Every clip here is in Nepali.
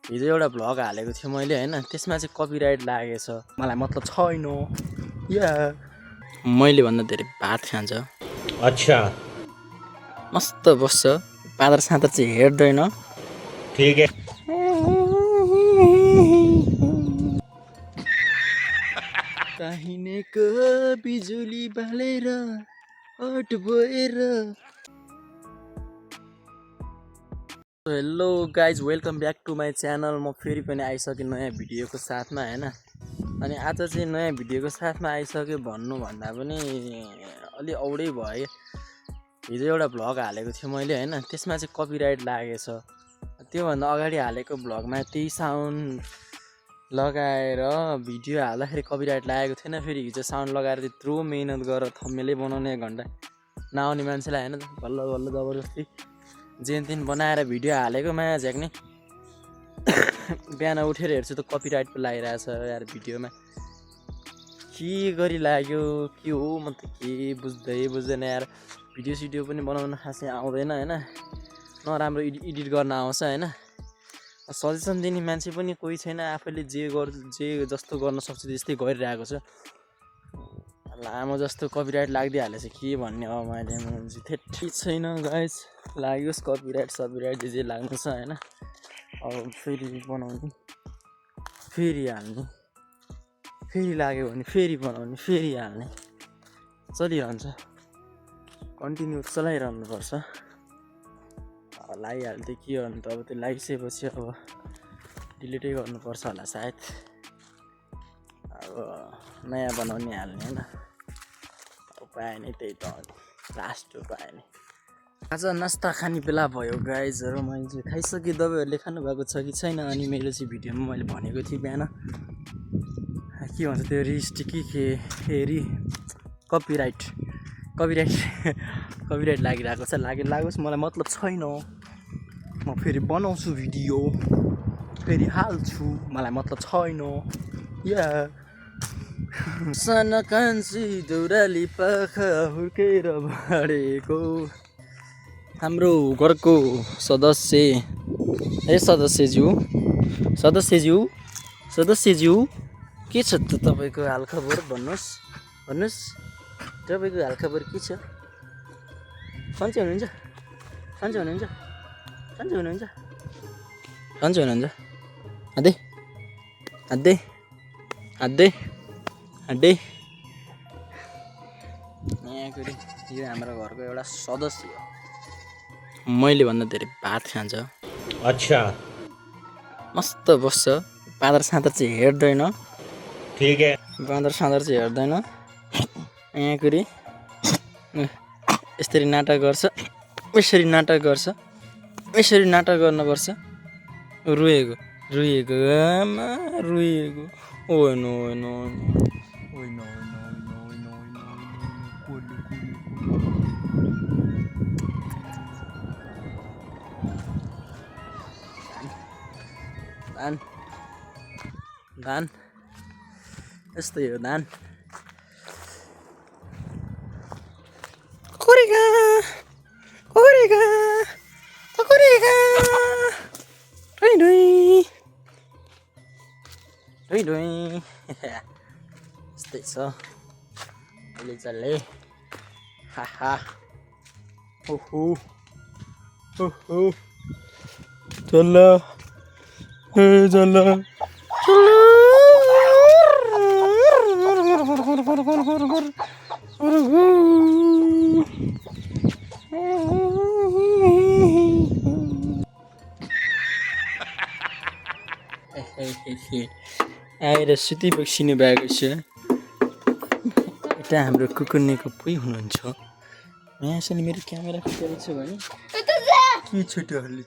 हिजो एउटा भ्लग हालेको थियो मैले हैन, त्यसमा चाहिँ कपिराइट लागेछ। मलाई मतलब छैन या मैले भन्दा धेरै भात खान्छ। अच्छा मस्त बस्छ, पादर सादर चाहिँ हेर्दैन। ठीक है। काहिनेको बिजुली बालेर अट भएर। Hello guys, welcome back to my channel. म फेरि पनि आइसकेँ नयाँ भिडियोको साथमा हैन। अनि आज चाहिँ नयाँ भिडियोको साथमा आइसक्यो भन्नुभन्दा पनि अलि औडै भयो। हिजो एउटा भ्लग हालेको थियो मैले हैन, त्यसमा चाहिँ कपिराइट लागेछ। त्योभन्दा अगाडि हालेको भ्लगमा त्यही साउन्ड लगाएर भिडियो हाल्दाखेरि कपिराइट लागेको थिएन। फेरि हिजो साउन्ड लगाएर त्यत्रो मेहनत गरेर थम्मेलै बनाउने 1 घन्टा नआउने मान्छेलाई हैन, बल्ल बल्ल जबरजस्ती जेन तेन बनाएर भिडियो हालेको माया झ्याक्ने। बिहान उठेर हेर्छु त कपिराइट पो लागिरहेछ यार भिडियोमा। के गरी लाग्यो के हो, म त के बुझ्दैन यार। भिडियो सिडियो पनि बनाउन खासै आउँदैन हैन, नराम्रो एडिट गर्न आउँछ हैन। सजेसन दिने मान्छे पनि कोही छैन, आफैले जे जस्तो गर्न सक्छ त्यस्तै गरिरहेको छ। लामो जस्तो कपिराइट लाग्दिहालेछ, के भन्ने अब मैले ठिक छैन गाइस। लाग्योस् कपिराइट सपिराइट जे लाग्नु छ हैन। अब फेरि बनाउने, फेरि हाल्ने, फेरि लाग्यो भने फेरि बनाउने, फेरि हाल्ने चलिरहन्छ। कन्टिन्यू चलाइरहनुपर्छ। लागिहाल्थ्यो के गर्नु त, अब त्यो लागिसकेपछि अब डिलिटै गर्नुपर्छ होला सायद। अब नयाँ बनाउने हाल्ने होइन, उपाय नै त्यही त, लास्ट उपाय नै। आज नास्ता खाने बेला भयो गाइजहरू। मैले चाहिँ खाइसकेँ, दबाईहरूले खानुभएको छ कि छैन। अनि मेरो चाहिँ भिडियोमा मैले भनेको थिएँ बिहान के भन्छ त्यो फेरि कपिराइट लागिरहेको छ। लागोस्, मलाई मतलब छैन। म फेरि बनाउँछु भिडियो, फेरि हाल्छु, मलाई मतलब छैन या। साना कान्छी दौराली पाखा हुर्केर बढेको हाम्रो घरको सदस्यज्यू के छ त तपाईँको हालखबर? भन्नुहोस् तपाईँको हालखबर के छ? सन्चै हुनुहुन्छ? आदे यो हाम्रो घरको एउटा सदस्य हो, मैले भन्दा धेरै भात खान्छ। अच्छा मस्त बस्छ, पादर सादर चाहिँ हेर्दैन। ठीक है। बाँदर साँदर चाहिँ हेर्दैन। यहाँखेरि यसरी नाटक गर्छ, यसरी नाटक गर्नुपर्छ। रुएको आमा रुएको। होइन धान यस्तै हो धान। यस्तै छ अहिले चल्ले। हाहा ओहो चल्ल आएर सुती बक्सिनु भएको छ। यता हाम्रो कुकुरनेको पुइ हुनुहुन्छ। यहाँसम्म मेरो क्यामेरा खुट्टेको छ भने के छोटो हल्ली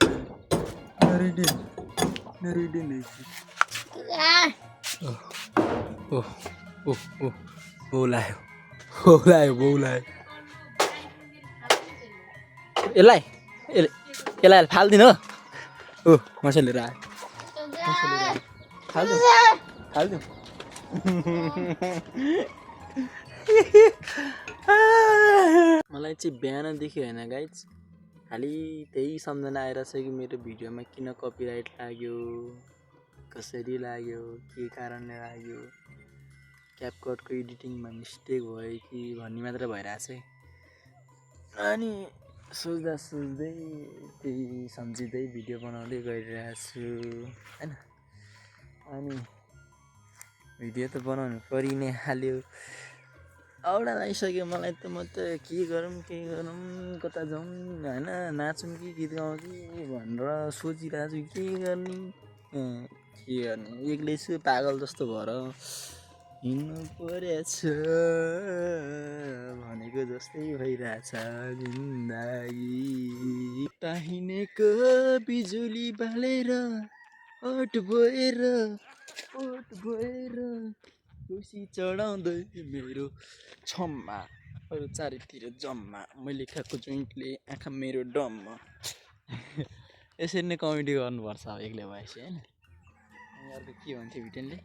बोलायो यसलाई फाल्दिन हो। मसले लिएर आयो, फाल्दिउँ। मलाई चाहिँ बिहानदेखि होइन गाइज, खालि त्यही सम्झना आइरहेछ कि मेरो भिडियोमा किन कपिराइट लाग्यो, कसरी लाग्यो, के कारणले लाग्यो, क्यापकटको एडिटिङमा मिस्टेक भयो कि भन्ने मात्र भइरहेछ। अनि सोच्दा सोच्दै त्यही सम्झिँदै भिडियो बनाउँदै गइरहेको छु हैन। अनि भिडियो त बनाउनु परि नै हाल्यो। औडा लागिसक्यो मलाई त। म त के गरौँ कता जाउँ होइन, नाचौँ कि गीत गाउँ कि भनेर सोचिरहेको छु। के गर्ने एक्लै छु पागल जस्तो भएर हिँड्नु परेछ भनेको जस्तै भइरहेछ जिन्दगी। टाहिनेको बिजुली बालेर ओठ भएर खुसी चढाउँदै मेरो छम्मा अरू चारैतिर जम्मा मैले खाएको जोइन्टले आँखा मेरो डम्मा। यसरी नै कमेडी गर्नुपर्छ अब एक्लै भएपछि होइन। अनि अर्को के भन्थ्यो भिटेनले,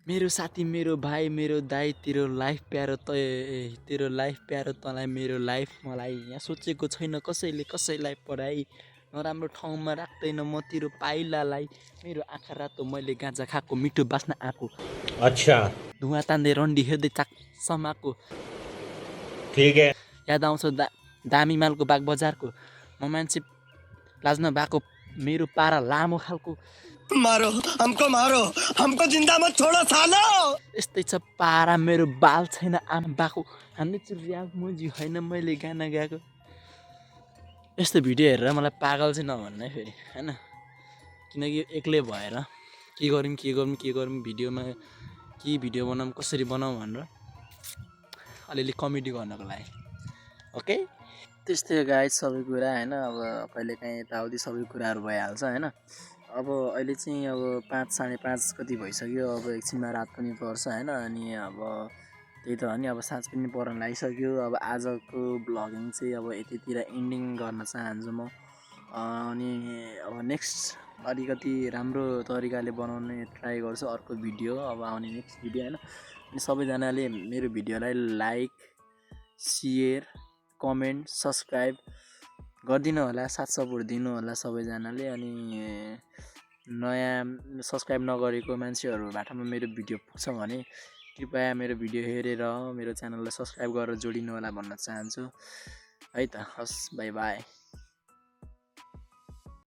मेरो साथी मेरो भाइ मेरो दाइ तेरो लाइफ प्यारो तँलाई मेरो लाइफ मलाई। यहाँ सोचेको छैन कसैलाई पढाइ, नराम्रो ठाउँमा राख्दैन म तेरो पाइलालाई। मेरो आँखा रातो मैले गाँजा खाएको मिठो बास्ना आएको। अच्छा धुवा तान्दै रन्डी हेर्दै चाक समाको। ठीक है। याद आउँछ दामी मालको बाग बजारको। म मान्छे लाज्न भएको मेरो पारा लामो खालको। मारो हमको जिंदा मत छोड़ो सालो। यस्तै छ पारा मेरो बाल छैन आमा बाको। हान्दैछु र्याप मुजी होइन मैले गाना गाएको। यस्तो भिडियो हेरेर मलाई पागल चाहिँ नभन्नु है फेरि होइन। किनकि एक्लै भएर के गरौँ भिडियोमा के भिडियो बनाऊँ कसरी बनाऊँ भनेर अलिअलि कमेडी गर्नको लागि। ओके त्यस्तै हो गाइस सबै कुरा होइन। अब कहिलेकाहीँ यताउति सबै कुराहरू भइहाल्छ होइन। अब अहिले चाहिँ अब 5 साढे 5 कति भइसक्यो। अब एकछिनमा रात पनि पर्छ होइन। अनि अब त्यही त हो नि, अब साँझ पनि पर्न लागिसक्यो। अब आजको ब्लगिङ चाहिँ अब यतितिर एन्डिङ गर्न चाहन्छु म। अनि अब नेक्स्ट अलिकति राम्रो तरिकाले बनाउने ट्राई गर्छु अर्को भिडियो अब आउने नेक्स्ट भिडियो होइन। अनि सबैजनाले मेरो भिडियोलाई लाइक सेयर कमेन्ट सब्सक्राइब गरिदिनु होला, साथ सपोर्ट दिनु होला सबैजनाले। अनि नयाँ सब्सक्राइब नगरेको मान्छेहरूबाट मेरो भिडियो पुग्छ भने कृपया मेरो भिडियो हेरेर मेरो च्यानललाई सब्सक्राइब गरेर जोडिनु होला भन्न चाहन्छु है त। हस् बाई बाई।